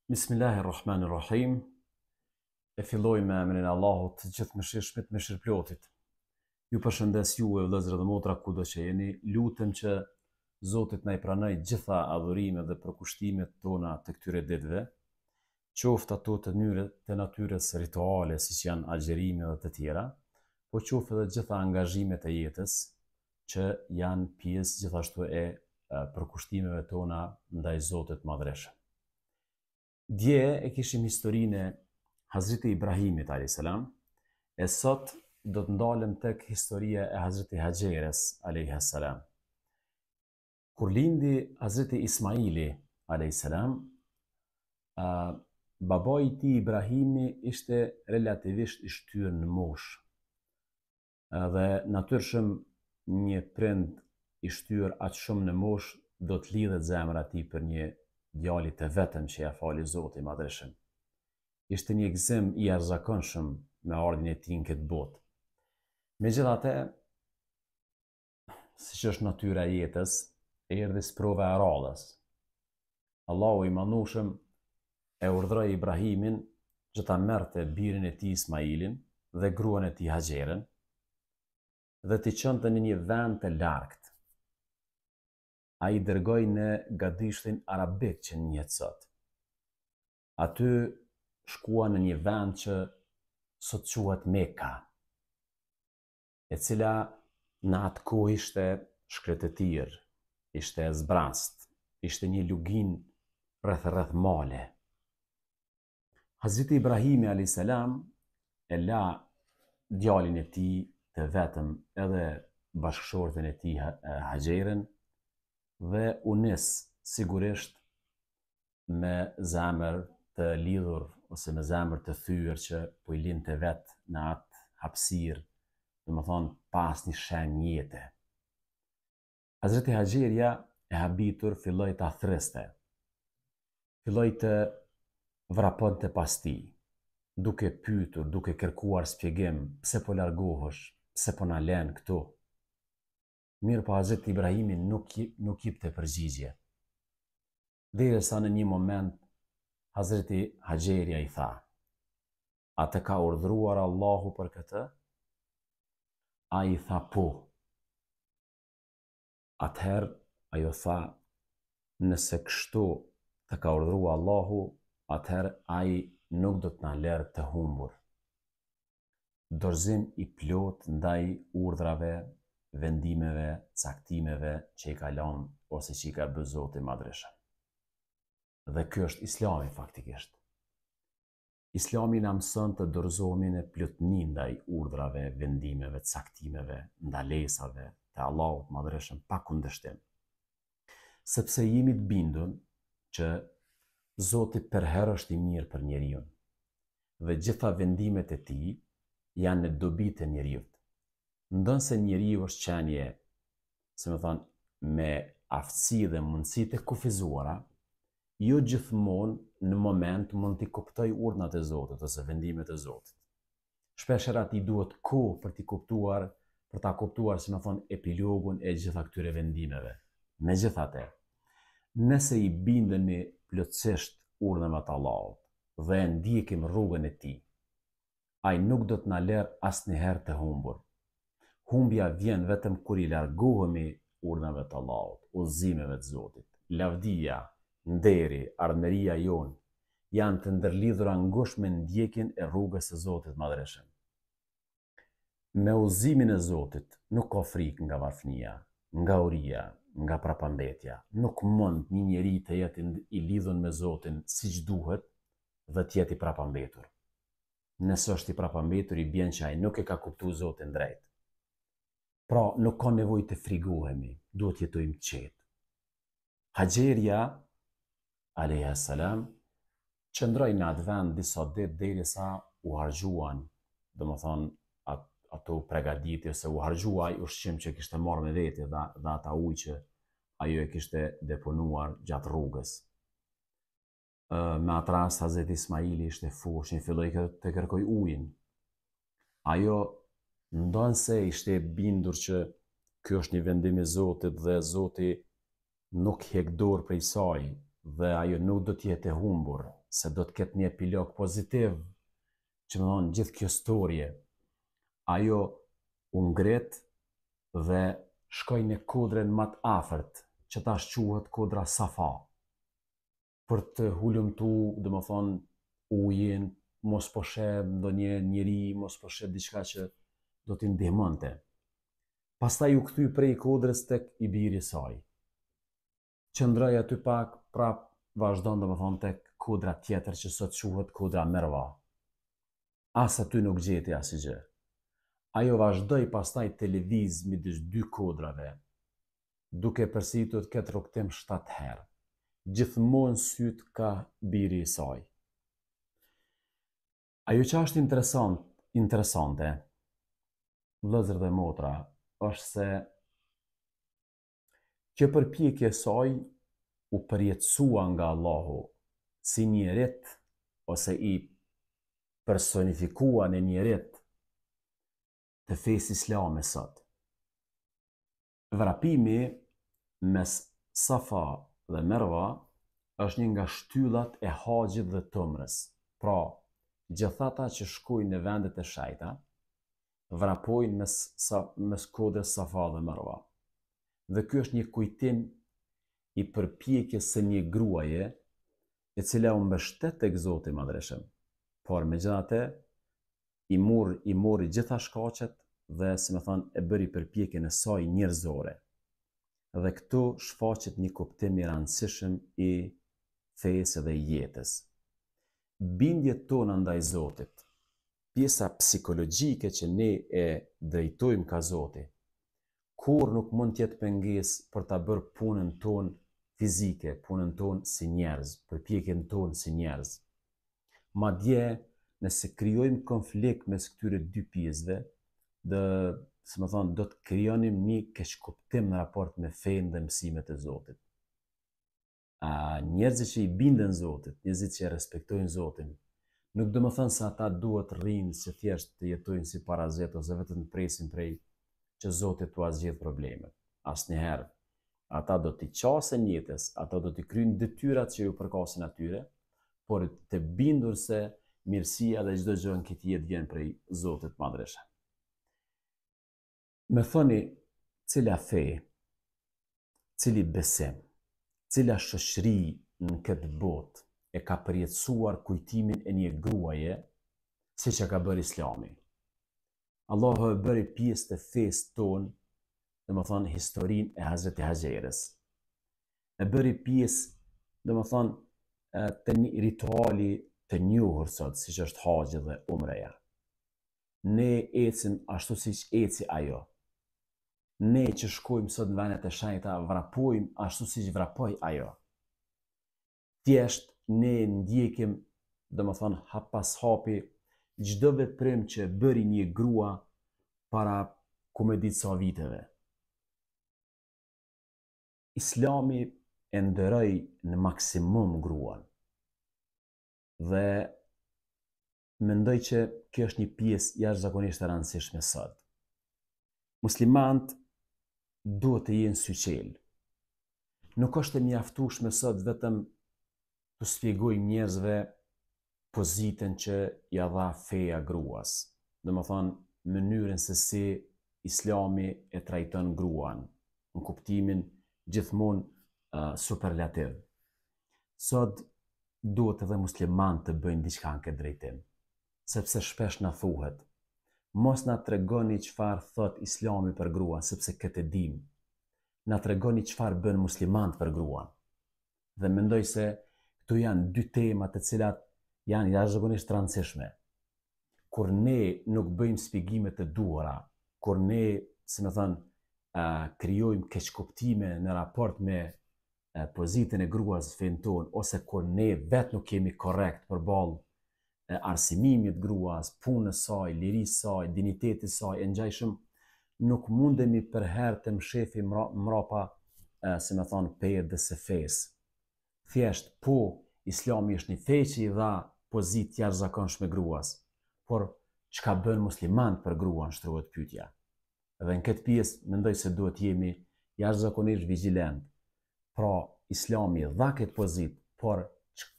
Bismillahirrahmanirrahim. E filloj me emrin e Allahut, të gjithëmëshirshmit, mëshirëplotit. Ju përshëndes juve vëllezër dhe motra kudo që jeni. Lutem që Zoti të na i pranojë gjitha adhurimet dhe përkushtimet tona të këtyre ditëve, qoftë ato të nyre, të natyrës rituale, siç janë agjërimi dhe të tjera, po qoftë edhe gjitha angazhimet e jetës që janë pjesë gjithashtu e përkushtimeve tona ndaj Zotit të Madhërishëm. Dje e kishim historinë e Hazreti Ibrahimit alayhis salam, e sot do të ndalem tek historia e Hazreti Haxheres alayhis salam. Kur lindi Hazreti Ismaili alayhis salam, babai i tij Ibrahimi ishte relativisht i shtyrë në moshë. Dhe natyrshëm një prind i shtyrë aq shumë në moshë do të lidhet zemra e tij për një djali të vetëm që ia fali Zoti i Madhërishëm. Ishte një gëzim i jashtëzakonshëm me ardhjen e tij në këtë botë. Megjithatë, siç është natyra e jetës, erdhi sprova e radhës. Allahu i Madhnushëm e urdhëroi Ibrahimin që ta merrte birin e tij Ismailin dhe gruan e tij Haxheren dhe t'i çonte në një vend të largët. Ai i dërgoi në gadishullin arabik që njihet sot. Aty shkuan në një vend që sot quhet Mekka. e cila në atë kohë ishte shkretëtirë, ishte e zbrazët, ishte një luginë rreth e rreth male. Hazreti Ibrahimi alayhis salam e la djalin e tij të vetëm edhe bashkëshorten e tij Haxheren dhe u nis sigurisht me zemër të lidhur ose me zemër të thyer që po i linte vetë në atë hapësirë, domethënë pa asnjë shenjë jete. Hazreti Haxherja e habitur filloi ta thriste. Filloi të vraponte pas tij, duke pyetur, duke kërkuar shpjegim, pse po largohesh, pse po na len këtu. Mirëpo Hazreti Ibrahimi nuk nuk jipte përgjigje. Derisa në një moment Hazreti Haxherja i tha: A të ka urdhëruar Allahu për këtë? Ai i tha po. Atëherë ajo tha: Nëse kështu të ka urdhëruar Allahu, atëherë ai nuk do të na lërë të humbur. Dorëzim i plotë ndaj urdhrave, vendimeve, caktimeve që i ka lënë ose që i ka bë Zoti i Madhërishëm. Dhe ky është Islami faktikisht. Islami na mëson të dorëzohemi në plotni ndaj urdhrave, vendimeve, caktimeve, ndalesave të Allahut të Madhërishëm pa kundërshtim. Sepse jemi të bindun që Zoti përherë është i mirë për njeriun dhe gjitha vendimet e tij janë në dobi të njeriut. Ndonëse njeriu është qenie, si me thënë, me aftësi dhe mundësi të kufizuara, jo gjithmonë në moment mund t'i kuptojë urdhnat e Zotit ose vendimet e Zotit. Shpeshherë atij duhet kohë për t'i kuptuar, për ta kuptuar, si me thënë, epilogun e gjitha këtyre vendimeve. Megjithatë, nëse i bindemi plotësisht urdhnave të Allahut dhe e ndjekim rrugën e tij, ai nuk do të na lërë asnjëherë të humbur. Humbja vjen vetëm kur i largohemi urdhnave të Allahut, udhëzimeve të Zotit. Lavdia, nderi, ardhmëria jonë janë të ndërlidhura ngushtë me ndjekjen e rrugës së Zotit të Madhërishëm. Me udhëzimin e Zotit nuk ka frikë nga varfënia, nga uria, nga prapambetja. Nuk mund një njeri të jetë i lidhun me Zotin siç duhet dhe të jetë i prapambetur. Nëse është i prapambetur i bjen që ai nuk e ka kuptu Zotin drejt. Pra nuk ka nevojë të frigohemi, duhet të jetojmë të qetë. Haxherja alejha selam qëndroi në atë vend disa ditë derisa u harxhuan, domethënë at, ato pregaditje ose u harxhua ai ushqim që kishte marrë me vete dhe, dhe ata ujë që ajo e kishte deponuar gjatë rrugës. Me atë rast Hazreti Ismaili ishte foshnjë, filloi të kërkojë ujin. Ajo ndonëse ishte e bindur që ky është një vendim i Zotit dhe Zoti nuk hjek dorë prej saj. dhe ajo nuk do të jetë e humbur, se do të ketë një epilog pozitiv, që me thonë gjithë kjo storje, ajo u ngrit dhe shkoi në kodrën më të afërt, që tash quhet kodra Safa, për të hulumtu, domethonë, ujin, mos po sheh ndonjë njeri, mos po sheh diçka që do t'i ndihmonte. Pastaj u kthy prej kodrës tek i biri i saj. Qëndroi aty pak, prap vazhdon domethonë tek kodra tjetër që sot quhet kodra Merva. As aty nuk gjeti asgjë. Ajo vazhdoi pastaj të lëvizë midis dy kodrave, duke përsëritur këtë rrugëtim shtatë herë, gjithmonë sytë ka biri i saj. Ajo që është interesant, interesante, vëllezër dhe motra, është se kjo përpjekje e saj u përjetësua nga Allahu si një rit ose i personifikua në një rit të fesë islame sot. Vrapimi mes Safa dhe Merva është një nga shtyllat e Haxhit dhe të Umres. Pra, gjithë ata që shkojnë në vendet e shenjta, vrapojnë mes mes kodrës Safa dhe Merva. Dhe ky është një kujtim i përpjekjes së një gruaje e cila u mbështet tek Zoti i Madhërishëm. Por megjithatë, i mor i mori gjitha shkaqet dhe si me thanë e bëri përpjekjen e saj njerëzore. Dhe këtu shfaqet një kuptim i rëndësishëm i fesë dhe i jetës. Bindjet tona ndaj Zotit, pjesa psikologjike që ne e drejtojmë ka Zoti, kurrë nuk mund të jetë pengesë për ta bërë punën tonë fizike, punën tonë si njerëz, përpjekjen tonë si njerëz. Madje, nëse krijojmë konflikt mes këtyre dy pjesëve, do, si me thonë, do të krijonim një keqkuptim në raport me fenë dhe mësimet e Zotit. A njerëzit që i binden Zotit, njerëzit që e respektojnë Zotin, nuk do me thënë se ata duhet rrinë si thjesht të jetojnë si parazit ose vetëm të presin prej që Zoti t'ua zgjidhë problemet. Asnjëherë. Ata do t'i qasen jetës, ata do t'i kryjnë detyrat që ju përkasin atyre, por të bindur se mirësia dhe çdo gjë në këtë jetë vjen prej Zotit të Madhërishëm. Më thoni cila fe, cili besim, cila shoqëri në këtë botë e ka përjetësuar kujtimin e një gruaje siç e ka bërë Islami. Allahu e bëri pjesë të fesë tonë, domethonë historinë e Hazreti Haxheres. E bëri pjesë, domethonë, të një rituali të njohur sot, siç është haxhi dhe umreja. Ne ecim ashtu siç eci ajo. Ne që shkojmë sot në vendet e shenjta, vrapojmë ashtu siç vrapoi ajo. Thjesht ne ndjekim, domethonë hap pas hapi, çdo veprim që bëri një grua para ku me ditë sa viteve. Islami e nderoi në maksimum gruan. Dhe mendoj që kjo është një pjesë jashtëzakonisht e rëndësishme sot. Muslimanët duhet të jenë syçelë. Nuk është e mjaftueshme sot vetëm t'u shpjegojmë njerëzve pozitën që ia dha feja gruas. Domethonë, mënyrën se si islami e trajton gruan, në kuptimin gjithmonë uh, superlativ. Sot duhet edhe muslimanët të bëjnë diçka në këtë drejtim, sepse shpesh na thuhet, mos na tregoni çfarë thotë Islami për gruan, sepse këtë e dimë. Na tregoni çfarë bënë muslimanët për gruan. Dhe mendoj se këtu janë dy tema të cilat janë jashtëzakonisht të rëndësishme. Kur ne nuk bëjmë shpjegime të duhura, kur ne, si me thënë, krijojmë keqkuptime në raport me pozitën e gruas në fenë tonë, ose kur ne vetë nuk jemi korrekt përballë arsimimit gruas, punës saj, lirisë saj, dinjitetit saj e ngjajshëm, nuk mundemi përherë të mshefim mrapa, si me thonë, perdes së fesë. Thjesht, po, islami është një fe që i dha pozitë jashtëzakonshme gruas, por çka bënë muslimanët për gruan, shtrohet pyetja. Dhe në këtë pjesë mendoj se duhet jemi jashtëzakonisht vigjilent. Pra, Islami dha këtë pozitë, por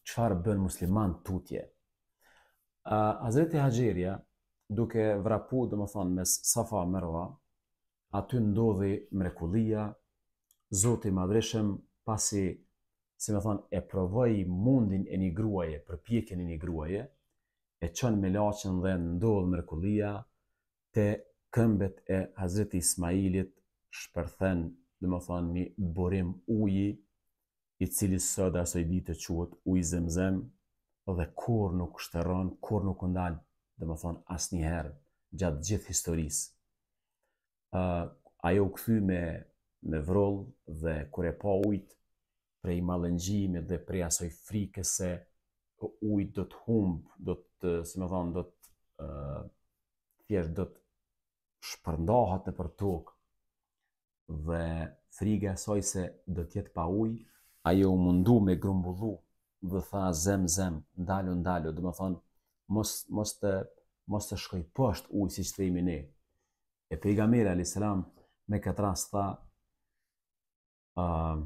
çfarë bën muslimanët tutje? Uh, Hazreti Haxherja, duke vrapu, domethonë, mes Safa Merva, aty ndodhi mrekullia, Zoti i Madhërishëm, pasi, si me thonë, e provoi mundin e një gruaje, përpjekjen e një gruaje, e çon melaqen dhe ndodh mrekullia, te këmbët e Hazreti Ismailit shpërthen, domethonë, një burim uji, i cili sot asaj dite quhet ujë Zemzem dhe kurrë nuk shteron, kurrë nuk u ndal, domethonë asnjëherë gjatë gjithë historisë. Uh, ajo u kthy me me vrull dhe kur e pa ujt prej mallëngjimit dhe prej asaj frikës se ujt do të humb, do të, si me thonë, do të uh, thjesht do të shpërndahet nëpër tokë dhe friga e saj se do të jetë pa ujë, ajo u mundu me grumbullu dhe tha zem zem, ndalu ndalu, domethonë mos mos të mos të shkoj poshtë ujë siç themi ne. E pejgamberi alayhis salam me këtë rast tha uh,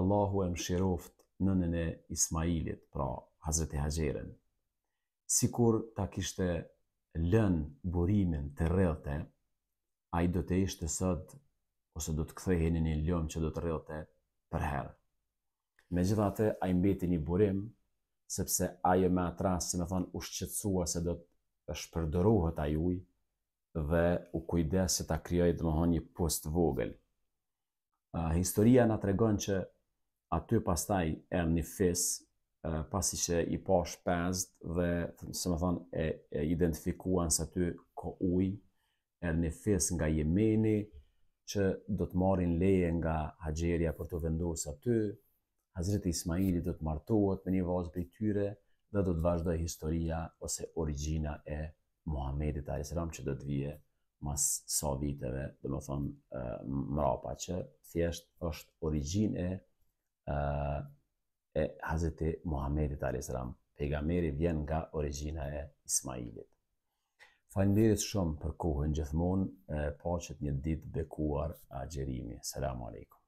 Allahu e mëshiroft nënën e Ismailit, pra Hazreti Haxheren. Sikur ta kishte lënë burimin të rridhte, ai do të ishte sot ose do të kthehej në një lumë që do të rridhte përherë. Megjithatë, ai mbeti një burim, sepse ajo me atë rast, si me thonë, u shqetësua se do të shpërdorohet ai ujë dhe u kujdes që ta krijojë domethonë një pus të vogël. Uh, historia na tregon që aty pastaj erdh një fis, uh, pasi që i pa shpezët dhe, si me thonë, e, e identifikuan se aty ka ujë, erdh një fis nga Jemeni, që do të marrin leje nga Haxherja për t'u vendosur aty, Hazreti Ismaili do të martohet me një vajzë prej tyre dhe do të vazhdojë historia ose origjina e Muhamedit alayhis salam që do të vije mas sa viteve, domethonë mrapa, që thjesht është origjinë e e Hazreti Muhamedit alayhis salam. Pejgamberi vjen nga origjina e Ismailit. Faleminderit shumë për kohën gjithmonë, paçit një ditë bekuar agjërimi. Selam aleikum.